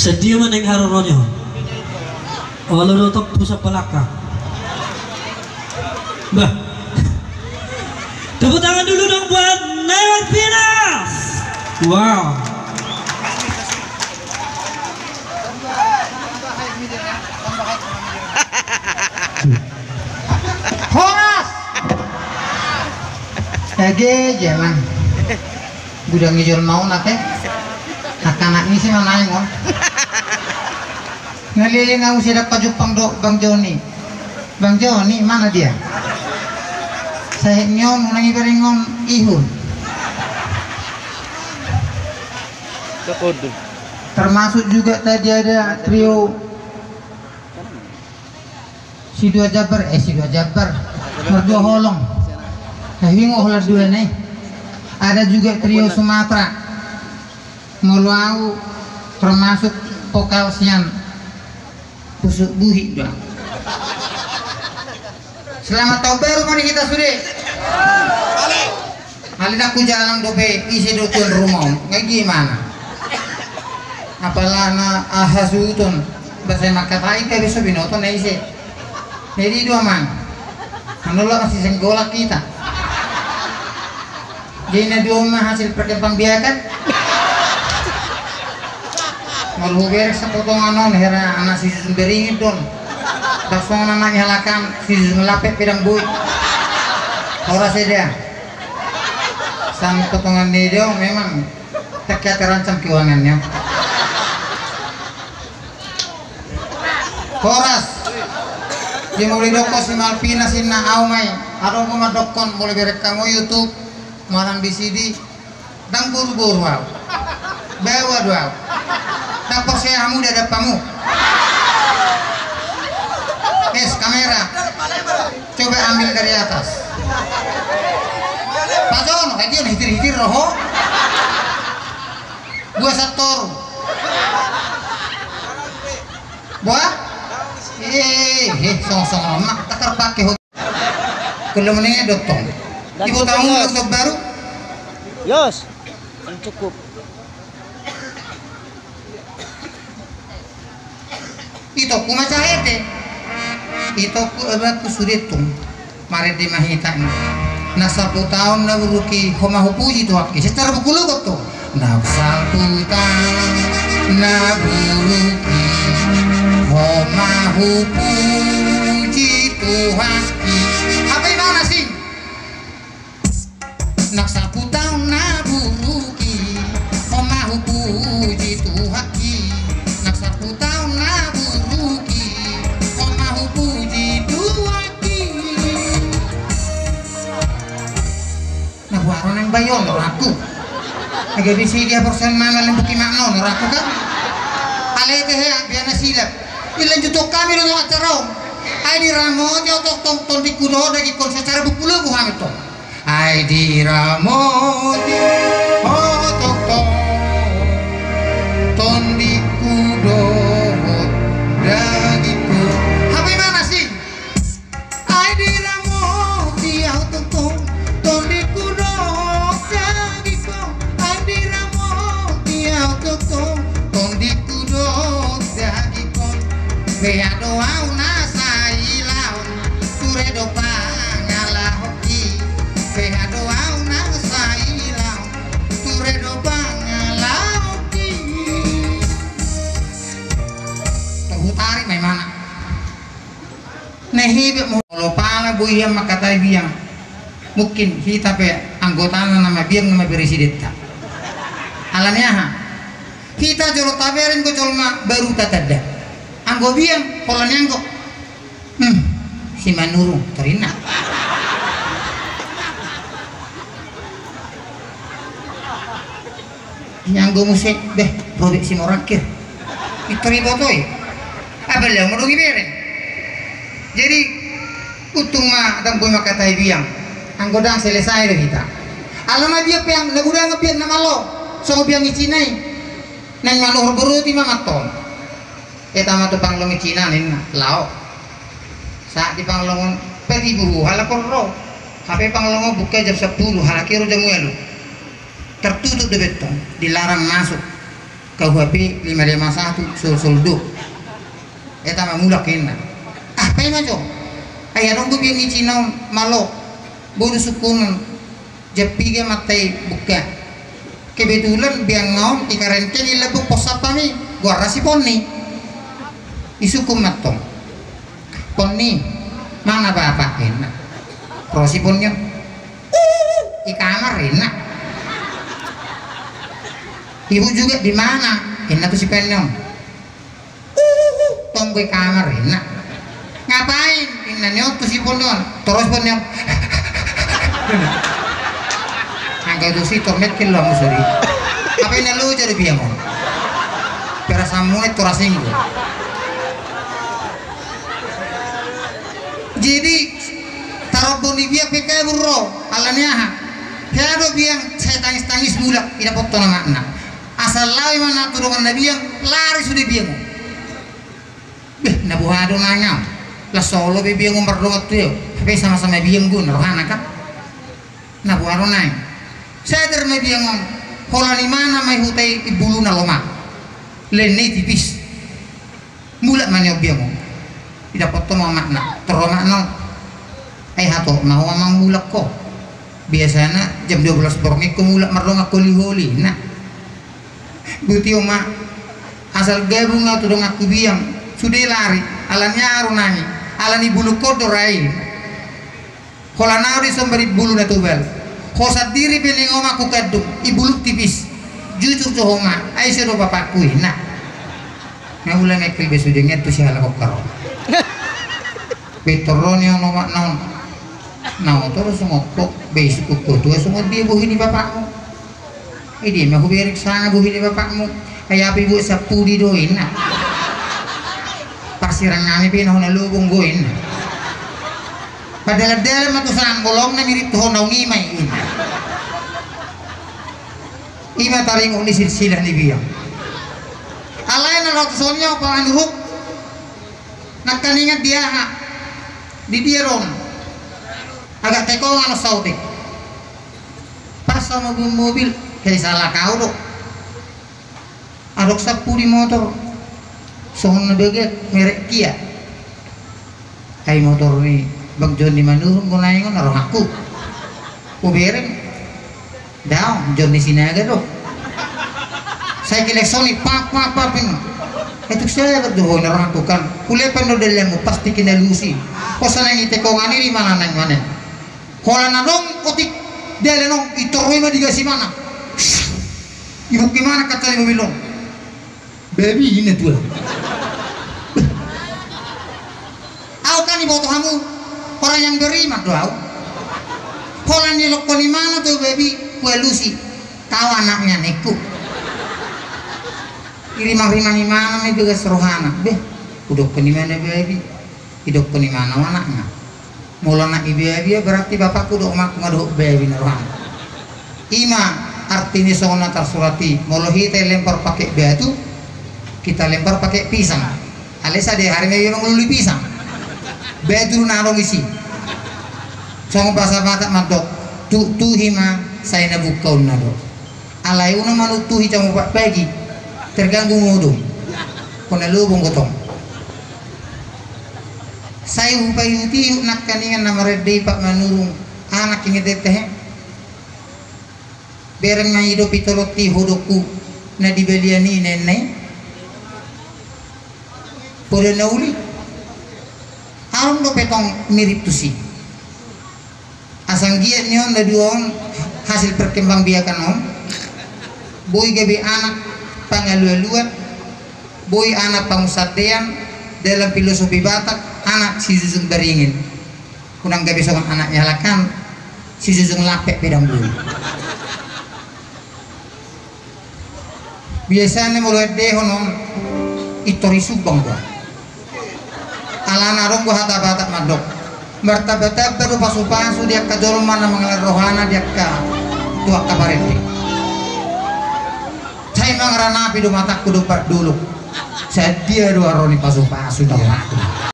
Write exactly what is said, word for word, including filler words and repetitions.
Dia ma naeng haroro ni on. Olo do tong pusat balakang. Bah. Tepuk tangan dulu dong buat Naiwan Pinas. Wow. Horas. Ege jaman. Gudang ni jolma on ate. Angka anak ni si ma naeng on. Ngalili na usia dappa jumpang do Bang Joni. Bang Joni mana dia? Sahit ni on unang ibaring on ihun. Termasuk juga tadi ada trio Si dua jabar, eh si dua jabar, mardua holong. Nah, bingung holan dua nih. Ada juga trio Sumatera. Molo au termasuk vokal sian Pusuk Buhi doang. Selamat tahun baru mari kita sude. Alai ndang hujalang dope ise do tuan rumah on, nga gimana? Apala na aha suhuton, basa mangkatai gabe so binoto na ise. Jadi dua mang. Anulak masih senggolak kita. Jadi na dua ma hasil perkembang biakan. Molo huberek sapotongan on hera anak si susun beringin don. Langsung anak ni halakan si susun lapek pedang boi. Horas eda. Sang potongan ni dia memang tak terancam keuangannya. Horas. Di muli dokon si Malvina sinna au mai. Adong ma dokkon muli berek kamu YouTube. Manang di sidi. Ndang boru-boru au. Baoa do au. Ndang porsea hamu da dampamu. Es kamera. Coba ambil dari atas. Pasono, eh, dia hitir-hitir roho. Buah sator. Buah? Eh, eh, song-song lemak. Tak terpakai. Kalau menengah dotong. Ibu tahu untuk baru? Yos. Cukup. Ito ku ma cahe te. Ito ku eba ku sude tung. Marende ma hita ni. Na salpu taon na buruk i ho ma hupuji Tuhanki. Secara buku lugot tu. Na salpu taon na buruk i ho ma hupuji Tuhanki. Apa imana sih? Na salpu taon na buruk i ho ma hupuji Tuhanki. Na salpu taon na buruk i ho ma hupuji Tuhanki. Na huaro nang bayon do raku. Ege bisi dia persen mana lembuki makno do raku kan. Alai tehe biana silap. Ilan juto kami do acara on. Ai diramoti oto tong tondingku do dagingkon secara buku lugu hami tong. Ai diramoti oto tong tondingku do dagingku. Hape mana sih? Ai diramoti au tongtong tondingku do dagingkon. Ai diramoti au tongtong tondingku do dagingkon. Beha do au na sailaon ture do pangalaho. Beha do au na sailaon ture do pangalaon. Tohu tari ma imana. Nehi be molo pala boian mangkatai biang. Mungkin hita pe anggotana na mabiang na mabiar sidenta. Alani aha? Hita jolo tabereng do jolma baru tatanda. Anggo biang pola ni anggo. Hmm, si Manurung torinna. Ianggo muse beh robek si Morangkir. Itor ibotoi. Apa leo modongi bereng. Jadi untung ma dang boi mangkatai biang. Anggo dang selesai do hita. Alana biang pe ang na gudang biang na malo. Songon biang i Cina i. Nang manuhor boruti ma manton. Eta ma tu panglongi Cina ninna lao. Saat di panglongon pe dibuhu halak on ro. Hape panglongon buka jam sepuluh halak i ro jam ualu. Tertutup do bettong dilarang masuk. Kau hape lima lima satu, sol sol do. Eta ma mulak inna. Ah, pe ma jo. Ai adong do biang ni Cina on, malo. Bodo sungkunan. Jam piga ma antong buka. Kebetulan biang on i Karengkeng, i lambung pos satpam i. Goarna si Ponni. Isungkun ma antong. Ponni, mana bapak, inna. Ro si Ponni on. Uh, i kamar, inna. Ibu juga di mana? Inna tu si Ponni on. Uh, uh, uh, tong do i kamar, inna. Ngapain? Inna ni on tu si Ponni on. Torus Ponni on. Angka itu si tormet ke lo musuri. Apa inna lo jadi biang on? Perasaan mulai torasing. Jadi, tarombo ni biang pe kabur ro, ala ni aha. Hea do biang, sai tangis-tangis mulak, idapothon amakna. Asal laho imana tu donganna biang, lari sude biang on. Beh, na boha do nang au. Las olo be biang on mardongan tu au. Hape sama-sama biang on, rohana kan. Na boha do nang. Sadar ma biang on. Holan imana ma i huta i, ibuluna lomak. Lenne i tipis. Mulak ma nion biang on. Idapothon ma amakna, tor amakna on. Ai hatop ma ho amang mulak ho. Biasana jam dua belas borngin ho mulak mardongan holi-holi, inna. Botima, asal gabung au tu donganku biang, sude lari, ala ni aha do nang i, ala ni bulungkon do ra i. Holan au do dison marbulung na tobal. Ho sandiri pe ninna ho ma hukandung, ibulung tipis. Jujur jo ho ma, ai ise do bapakku, inna. Nga ula mengkel be sude nget tu si halak on karo. Pintor do nion omakna on. Na oto do songon ho, be isungkun ho tu au songon dia bohi ni bapakmu. Idia ma hubereng sanga bohi ni bapakmu. Ai api buat sampudi do, inna. Parsirang nami pe na hona lobong do, inna. Padalan-dalan ma tu sanga, molo na mirip tu ho naung i ma i, inna. I ma taringot ni silsilah ni biang. Alai na laho tu son i au panganuhuk. Nangkaningan di aha? Di dia do on? Agak tekongan on saotik. Pas au mobil-mobil, hei, salah au do. Adong sampudi motor. Songon na bagak, merek Kia. Ai motor ni Bang Joni Manurung do naeng on, na rohangku. Hubereng. Daong, Joni Sinaga do. Sai kilekson i, pap, pap, pap, inna. Ai tung sabar do ho, na rohangku kan. Hulepan do dalanmu, pasti kinalusi. Ho sa naeng i tekongan i, di mana naeng manen. Holan adong otik dalan on, itorroi ma di gas imana. Ibuk imana kaca ni mobil on. Babi, inna tu au. Au kan iboto hamu, orang yang beriman do au. Holan nilokon imana tu babi, hualusi. Kau anaknya, ningku. Irimang-rimang imana ma i bagas rohana. Beh, hudokkon imana babi. Idokkon imana ma anakna. Molo anak i babi, berarti bapakku dohot omakku nga dohot babi na rohana. I ma arti ni songon na tarsurat i, molo hita dilempar pakai batu, kita lempar pakai pisang. Alai sadihari ma ia mangulului pisang. Batu do na adong disi. Songon bahasa Batak mandok, tuktuhi ma, sai na bungkaonna do. Alai unang manuktuhi jam opat pagi, terganggu modom. Hona lobong gotong. Sai hupaihut-ihut nangkaningan na marende i Pak Manurung, anak inget dente he. Bereng ma i do pitolonti, hodokku, na di balian i ninna i. Poda na uli. Adong dope tong mirip tusi. Asa anggiat ni on na dua on hasil perkembangbiakan on. Boi gabe anak pangalualuan, boi anak pangunsandean, dalam filosofi Batak anak sijujung baringin. Unang gabe songon anak ni halak an, sijujung lampek pe dang boi. Biasana molo endehon on, intor i sumbang do. Alana adong do hata Batak mandok, martambatamba do pasupasu di angka jolma na mangalehon rohana di angka, tu angka parende. Sai mangaranapi do matangku dompak dolok. Sadia do ro ni pasupasu na rohangku.